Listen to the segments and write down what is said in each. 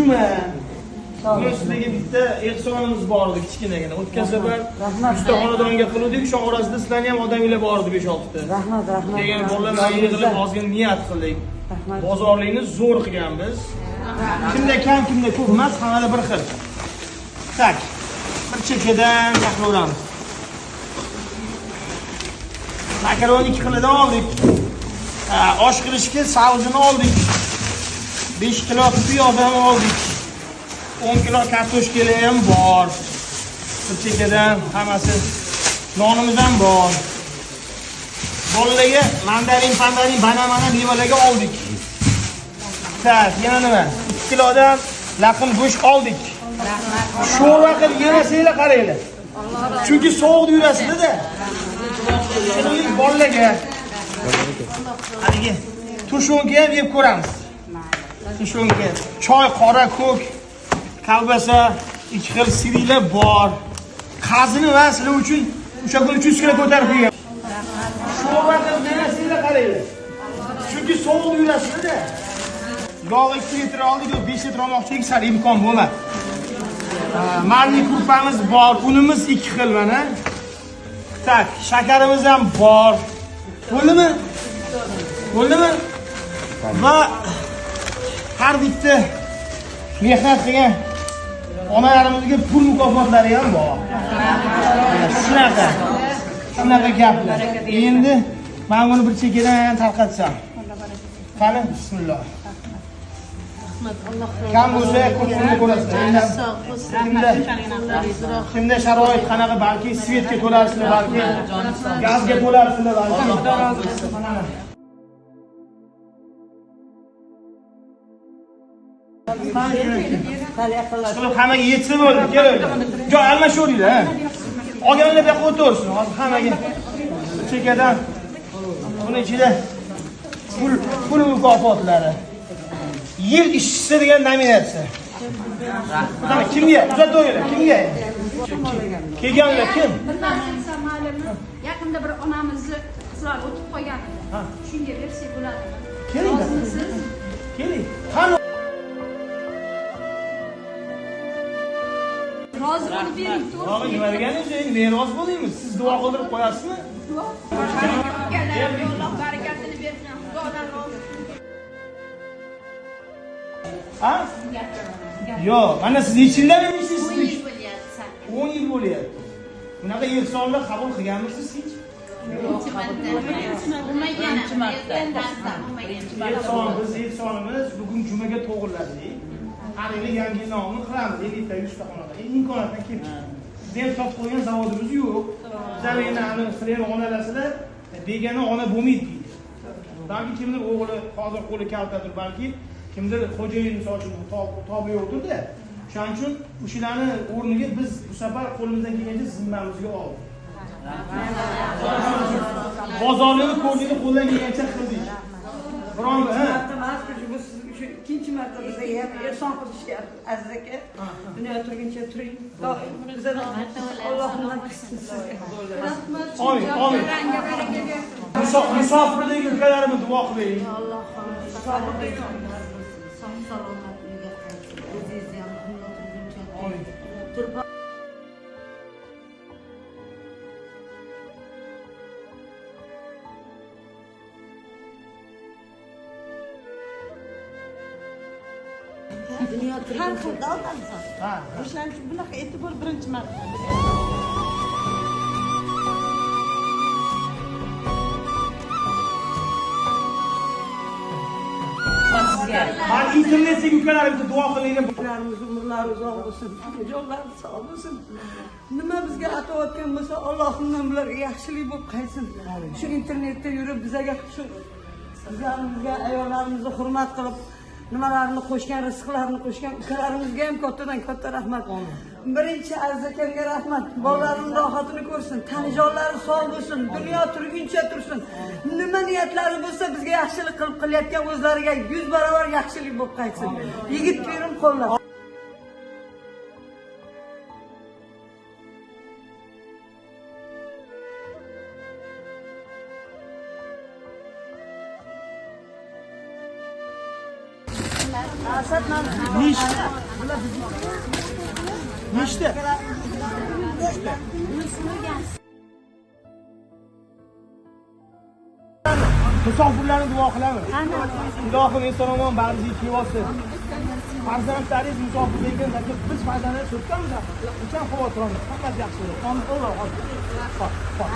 Juma. Buni sizlarga bitta ehsonimiz bor edi kichkinagina. O'tgan safar Rahmat. 3 ta xonadonga qiluvdik, o'sha orasida sizlarni ham odamlar bor edi 5-6 ta. Rahmat, rahmat. Kelgan bolalar bilan yig'ilib ozgina niyat qildik. Rahmat. Bozorlikni zo'r qilganmiz. Kimda kam, kimda ko'p emas, hammada bir xil. Tak. Bir chekkadan taxlaveramiz. Makaron 2 xilidan oldik. Osh qilishga savzini oldik. 5 kilo piyoz ham oldik. 10 kilo kartoshkali ham bor. Bir chekkadan hammasi nonimiz ham bor. Bolalarga mandarin, pandarin, banan, mevalarga oldik. Tak, yana nima? 2 kilodan laqim go'sht oldik. Sho'rva qilib yemasanglar qaranglar. Chunki sovuqda yurasizlar-da. Shirinlik bolalarga. Haligi tushunka ham yeb ko'ramiz. Tushunka, choy qora ko'k, kolbasa, 2 xil siriylar bor. Qazini man sizlar uchun o'sha kuni 300 kilo ko'tarib qo'ygan. Sho'rva qilib yemasanglar qaranglar. Chunki sovuqda yurasizlar-da. Yog' 2 litr oldik, 5 litr olmoqchi edik, sal imkon bo'lmadi. Marli kurpamiz bor, unimiz 2 xil mana. Tak, shakarimiz ham bor. Bo'ldimi? Bo'ldimi? Va har bitta mehnat qilgan onalarimizga pul mukofotlari ham bor. Shunaqa. Shunaqa gaplar. Endi men buni bir chekkadan tarqatsam. Qani, bismillah. Kam bo'lsa ko'p pulni ko'rasizlar. Kimda sharoit qanaqa, balki svetga to'larsizlar, balki gazga to'larsizlar, balki. Qilib hammaga yetsa bo'ldi, kelaylik. Joy almashaveringlar, ha. Olganlar bu yoqqa o'tirsin, hozir hammaga chekkadan buni ichida pul mukofotlari. Yil ishchisi degan nominatsiya. Rahmat. Kimga? Uzatib kimga? Kelganlar kim? Bir narsa desam maylimi? Yaqinda bir onamizni qizlar o'tib qolgan edi. Shunga bersak bo'ladimi? Keling. Rozimisiz? Keling. Qani Rozi bo'lib bering, To'g'ri, nima deganingiz? Endi men rozi bo'laymi? Siz duo qildirib qo'yasizmi? Ukalarga Alloh barakatini bersin. Xudodan rozi. Ha? Yo'q, mana siz necha yildan beri ishlaysiz? 10 yil bo'lyapti. 10 yil bo'lyapti. Bunaqa ehsonlar qabul qilganmisiz hech? Ehson, biz ehsonimiz bugun jumaga to'g'riladik. Har yili yangi yil nomini qilamiz, 50 ta 100 ta xonada. Endi imkoniyatdan kelib chiqdi. Biz ham sotib qo'ygan zavodimiz yo'q. Bizlar endi ani sizlar onalasizlar, begona ona bo'lmaydi deydi. Balki kimdir o'g'li hozir qo'li kaltadir, balki kimdir xo'jayin misol uchun tobi yo'qdir-da. Shuning uchun o'shalarni o'rniga biz bu safar qo'limizdan kelgancha zimmamizga oldik. Bozorlikni ko'rdingiz, qo'ldan kelgancha qildik. Biron bir, ha. Shu ikkinchi marta bizga ham ehson qilishyapti Aziz aka. Dunyo turguncha turing. Doim bizdan Alloh nima qilsin sizga. Rahmat. Amin, amin. Baraka bersin. Musofirdagi ukalarimni duo qiling. Alloh sog' salomat uyga qaytsin. O'zingizni ham dunyo turguncha Amin. turib dunyo Har turguncha xilda odamsan. Ha. O'shaning uchun bunaqa e'tibor birinchi marta. Man internetdagi ukalarimga duo qilinglar. Ularimiz umrlari uzoq bo'lsin, jonlari sog' bo'lsin. Nima bizga atayotgan bo'lsa, Allohimdan bularga yaxshilik bo'lib qaytsin. Shu internetda yurib bizaga shu bizlarimizga, ayollarimizni hurmat qilib, nimalarni qo'shgan, rizqlarini qo'shgan ukalarimizga ham kattadan katta rahmat. Birinchi Aziz akamga rahmat. Bolalarim rohatini ko'rsin, tanijonlari sog' bo'lsin, dunyo turguncha tursin. Nima niyatlari bo'lsa bizga yaxshilik qilib qilayotgan o'zlariga 100 barobar yaxshilik bo'lib qaytsin. Yigit pirim qo'llab. Nechta? 3ta. Musofirlarni duo qilamiz. Ilohim eson-omon bag'ringizga kelib olsin. Farzandlaringiz musofir lekin biz farzandlar so'tkamiz. Uncha xavotir olmang. Hammasi yaxshi bo'ladi. Alloh xo'p, xo'p.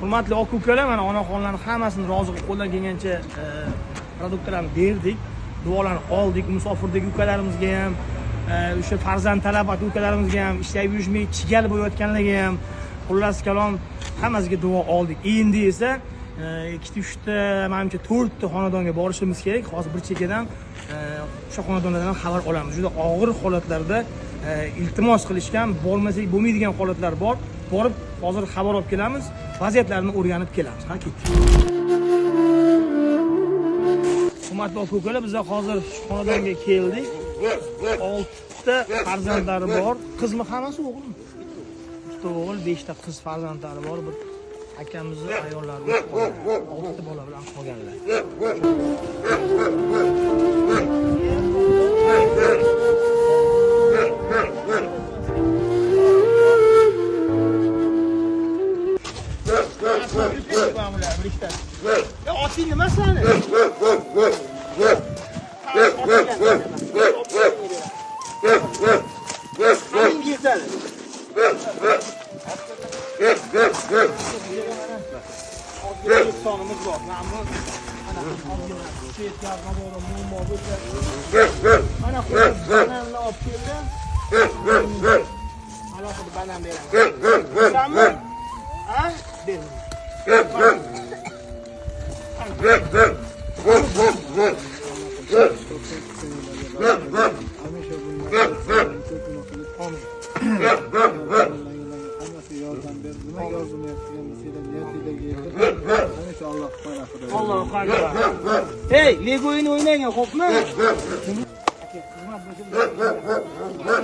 Hurmatli aka ukalar, mana onaxonlarning hammasini rozi qilib qo'ldan kelgancha produktlarni berdik, duolarni oldik. Musofirdagi ukalarimizga ham, o'sha farzand talab aka ukalarimizga ham, ishlab yurishmay chigal bo'layotganlarga ham, xullas kalom hammasiga duo oldik. Endi esa 2 ta, menimcha 4 ta xonadonga borishimiz kerak. Hozir bir chekkadan o'sha xonadonlardan ham xabar olamiz. Juda og'ir holatlarda iltimos qilishgan, bormasak bo'lmaydigan holatlar bor. Borib hozir xabar olib kelamiz, vaziyatlarni o'rganib kelamiz. Ha, ketdik. Hurmatli aka-ukalar, biz hozir shu xonadonga keldik. 6 ta farzandlari bor. Qizmi hammasi, o'g'ilmi? 2 ta o'g'il, 5 ta qiz farzandlari bor. Bir akamizni ayollari o'tib qolgan. 6 ta bola bilan qolganlar. Ya oting nima sani? Qamin yetadi. Ozgina sonimiz bor. Mana ozgina chetlar, muammo bo'lsa. Mana xuddi bananni olib keldim. Alohida banan beraman. Sanmi? Ha? Ber. Allohu akbar. Hey, Lego o'yini o'ynang, xo'pmi? Aka, xizmat bo'lsa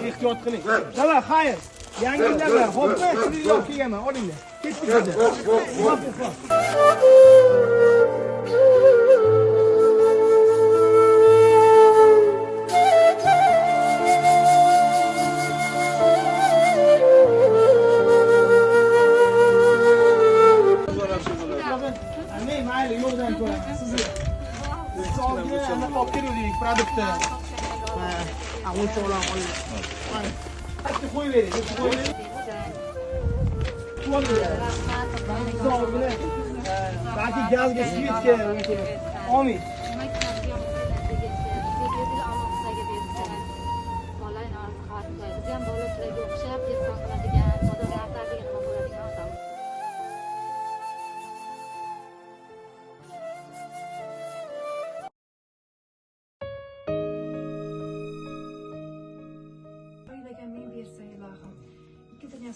ehtiyot qiling. Davay, xayr. Yangi yillar bilan, xo'pmi? Chiroyli olib kelganman, olinglar. Ketdik biz. Xo'p, xo'p. Mayli, yo'ldan ko'raman. Sizni ozgina olib keluvdik produktni. Ha, o'lchovlarni oling. Mana, bitta qo'yib bering, bitta qo'yib bering. Balki gazga, svetga olmay.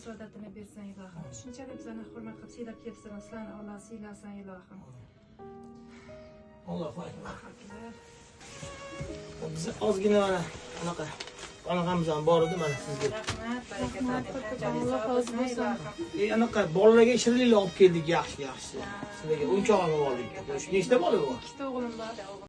Saodatini bersin ilohim. Shunchalik bizani hurmat qilib siylab kelibsizlar, sizlarni Alloh siylasin ilohim. Allohu akbar. Biz ozgina mana anaqa qonaqamiz ham bor edi mana sizga. Rahmat, baraka Alloh rozi bo'lsin. Anaqa bolalarga shirinliklar olib keldik, yaxshi yaxshi. Sizlarga o'yinchoq olib oldik. Nechta bola bor? 2 ta o'g'lim bor.